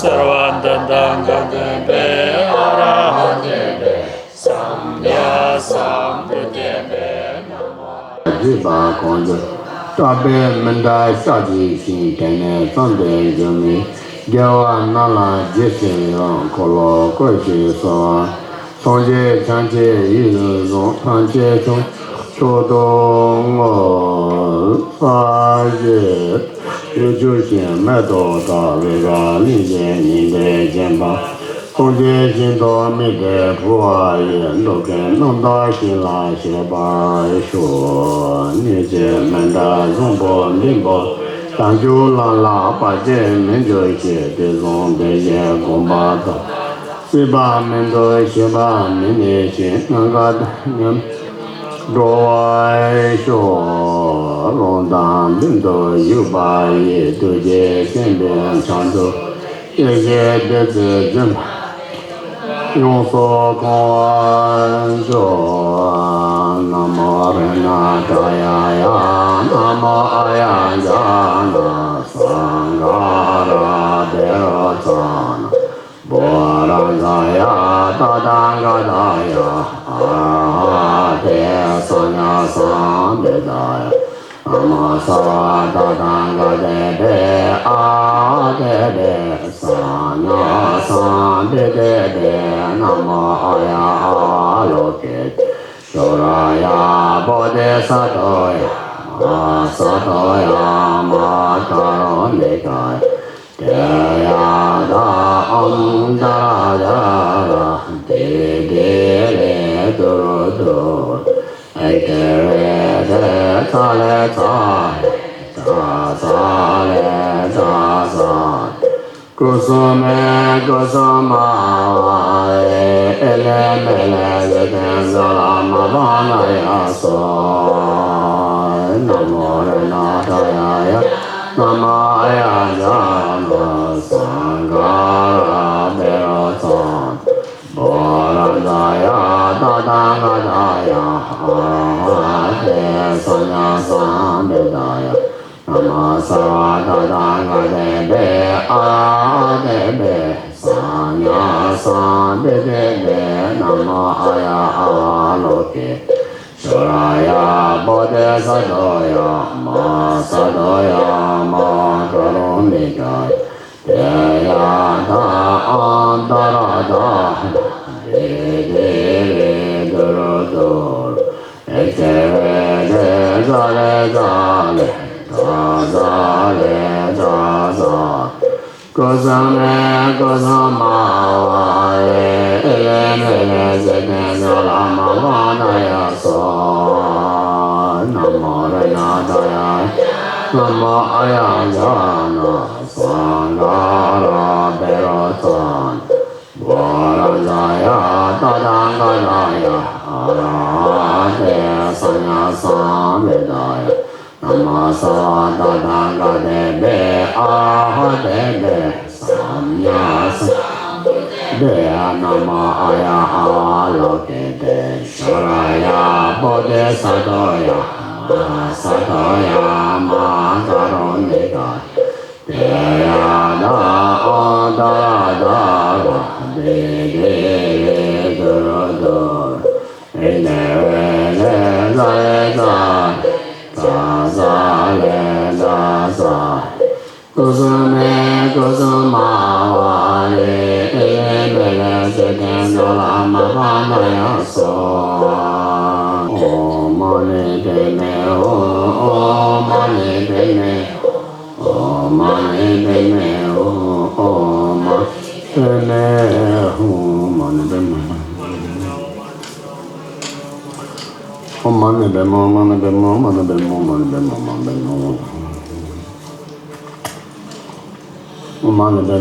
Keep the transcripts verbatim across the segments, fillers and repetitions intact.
སརྦ་དྷརྨ་དང་ག་ཏེ་ཨ་ར་ཧ་ཏེ་སམ་ཡ་སམ་བུདྡྷེ་ནམ། བརྗོད་པ་གང་བྱུང་བསྲེགས་པས་མི་འདའ་ཤ་གཅིག་ཤིང་། དེ་ནས་བརྩམས་ཏེ་འབྱུང་བའི་དགེ་བ་རྣམས་ལ་རྗེས་སུ་ཡི་རང་། འཁོར་ལོ་བསྐོར་ཞིང་གསོལ་བ། སངས་རྒྱས་བྱང་ཆུབ་ཡིད་བཞིན་ནོར། ཐམས་ཅད་སྐྱོང་བའི་མཆོག་ཏུ་བསྔོ། ས་གཞི་ཡུལ་གྱུར་ཞིང་མེ་ཏོག་དང་། རི་རབ་གླིང་བཞི་ཉི་ཟླས་བརྒྱན་པ། སངས་རྒྱས་ཞིང་དུ་དམིགས་ཏེ་འཕོ་བ་ཡི། འགྲོ་ཀུན་རྣམ་དག་ཞིང་ལ་སྤྱད་པར་ཤོག། སྣོད་བཅུད་མི་འདའ་བཟང་པོ་འབྲིང་པོ། བྱང་ཆུབ་ལམ་ལ་བར་ཆད་མི་འབྱུང་ཞིང་། དུས་གསུམ་བདེ་གཤེགས་དགོངས་པ་དང་། སྲིད་པ་མི་འདོར་ཤེས་པ་མི་གནས་ཤིང་། ནམ་མཁའ་དང་མཉམ་འགྲོ་བར་ཤོག། རང་དང་མཐུན་དུ་བཞུགས་པ་ཡི། ཐུགས་རྗེས་བསྟན་པའི་བྱང་ཆུབ་སེམས། བདུད་རྩིའི་རྫུན་མ་ཡོངས་སུ་གང་བར་གྱུར། ན་མོ་རཏྣ་ཏྲ་ཡ་ཡ། ན་མོ་ཨཱ་ཡ་ཛྙཱ་ན་སཾ་ག་ར་བཻ་རོ་ཙ་ན། བོ་རཱ་ཛཱ་ཡ་ཏདྷཱ་ག་ཏཱ་ཡ། ཨ་ར་ཧ་ཏེ་སམྱཀ་སཾ་བུདྡྷཱ་ཡ། ན་མོ་སརྦ་ཏདྷཱ་ག་ཏེ་བྷྱཿ་ཨ་ར་ཧ་ཏེ་བྷྱཿ་སམྱཀ་སཾ་བུདྡྷེ་བྷྱཿ། ན་མོ་ཨཱ་ཡ་ཨ་ལོ་ཀེ་ཏེ་ཤྭ་ར་ཡ་བོ་དྷི་སཏྭ་ཡ། མ་ཧཱ་སཏྭ་ཡ། མ་ཧཱ་ཀ་རུ་ཎི་ཀ་ཡ། ཏདྱ་ཐཱ། ཨོཾ་ཏཱ་ར་ཏཱ་ར་ཏི་ཏི་རེ་ཏུ་རུ་ཏུ་རེ་ཏེ་རེ་ཏེ་ཙཱ་ལེ་ཙཱ་རེ་ཙཱ་ཙཱ་ལེ་ཙཱ་ཙཱ། ཀུ་སུ་མེ་ཀུ་སུ་མ་ཝ་ལེ། ཨེ་ལེ་མེ་ལེ་ཙི་ཏེ་ཛ་ལ་མ་པ་ན་ཡ་སྭཱ་ཧཱ། ན་མོ་རཏྣ་ཏྲ་ཡ་ཡ། ན་མོ་ཨཱ་ཡ་ཛྙཱ་ན་སཾ་ག་ར་བཻ་རོ་ཙ་ན། བོ་རཱ་ཛཱ་ཡ་ཏདྷཱ་ག་ཏཱ་ཡ། ཨ་ར་ཧ་ཏེ་སམྱཀ་སཾ་བུདྡྷཱ་ཡ། ན་མོ་སརྦ་ཏདྷཱ་ག་ཏེ་བྷྱཿ་ཨ་ར་ཧ་ཏེ་བྷྱཿ་སམྱཀ་སཾ་བུདྡྷེ་བྷྱཿ། ན་མོ་ཨཱ་ཡ་ཨ་ལོ་ཀེ་ཏེ་ཤྭ་ར་ཡ་བོ་དྷི་སཏྭ་ཡ། མ་ཧཱ་སཏྭ་ཡ། མ་ཧཱ་ཀ་རུ་ཎི་ཀ་ཡ། ཏདྱ་ཐཱ། ཨོཾ་ཏཱ་ར་ཏཱ་ར་ཏི་ཏི་རེ་ཏུ་རུ་ཏུ་རེ་ཏེ་རེ་ཏེ་ཙཱ་རེ་ཙཱ་ལེ་ཙཱ་ཙཱ་ལེ་ཙཱ་ཙཱ། ཀུ་སུ་མེ་ཀུ་སུ་མ་ཝ་ལེ། ཨེ་ལེ་མེ་ལེ་ཙི་ཏེ་ཛ་ལ་མ་པ་ན་ཡ་སྭཱ་ཧཱ། ན་མོ་རཏྣ་ཏྲ་ཡ་ཡ། ན་མོ་ཨཱ་ཡ་ཛྙཱ་ན་སཾ་ག་ར་བཻ་རོ་ཙ་ན། བོ་རཱ་ཛཱ་ཡ་ཏདྷཱ་ག་ཏཱ་ཡ། ཨ་ར་ཧ་ཏེ་སམྱཀ་སཾ་བུདྡྷཱ་ཡ། ན་མོ་སརྦ་ཏདྷཱ་ག་ཏེ་བྷྱཿ་ཨ་ར་ཧ་ཏེ་བྷྱཿ་སམྱཀ་སཾ་བུདྡྷེ་བྷྱཿ། ན་མོ་ཨཱ་ཡ་ཨ་ལོ་ཀེ་ཏེ་ཤྭ་ར་ཡ་བོ་དྷི་སཏྭ་ཡ། མ་ཧཱ་སཏྭ་ཡ། མ་ཧཱ་ཀ་རུ་ཎི་ཀ་ཡ། ཏདྱ་ཐཱ། ཨོཾ་ཏཱ་ར་ཏཱ་ར་ཏི་ཏི་རེ་ཏུ་རུ་ཏུ་རེ་ཏེ་རེ་ཏེ་ཙཱ་རེ་ཙཱ་རེ་ཙཱ་ཙཱ་ལེ་ཙཱ་ཙཱ། ཀུ་སུ་མེ་ཀུ་སུ་མ་ཝ་ལེ། ཨེ་ལེ་མེ་ལེ་ཙི་ཏེ་ཛ་ལ་མ་པ་ན་ཡ་སྭཱ་ཧཱ། ཨོཾ་མ་ཎི་པདྨེ་ཧཱུྃ། ཨོཾ་མ་ཎི་པདྨེ་ཧཱུྃ། ཨོཾ་མ་ཎི་པདྨེ་ཧཱུྃ། ཨོཾ་མ་ཎི་པདྨེ་ཧཱུྃ། མ་ཎི་པདྨེ་ཧཱུྃ། ཨོཾ་མ་ཎི་པདྨེ་ཧཱུྃ། མ་ཎི་པདྨེ་ཧཱུྃ། མ་ཎི་པདྨེ་ཧཱུྃ། མ་ཎི་པདྨེ་ཧཱུྃ། མ་ཎི་པདྨེ་ཧཱུྃ། ཨོཾ་མ་ཎི་པདྨེ་ཧཱུྃ། མ་ཎི་པདྨེ་ཧཱུྃ། མ་ཎི་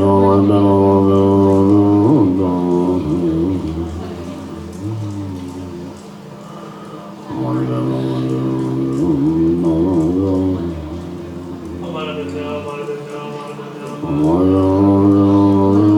པདྨེ་ཧཱུྃ།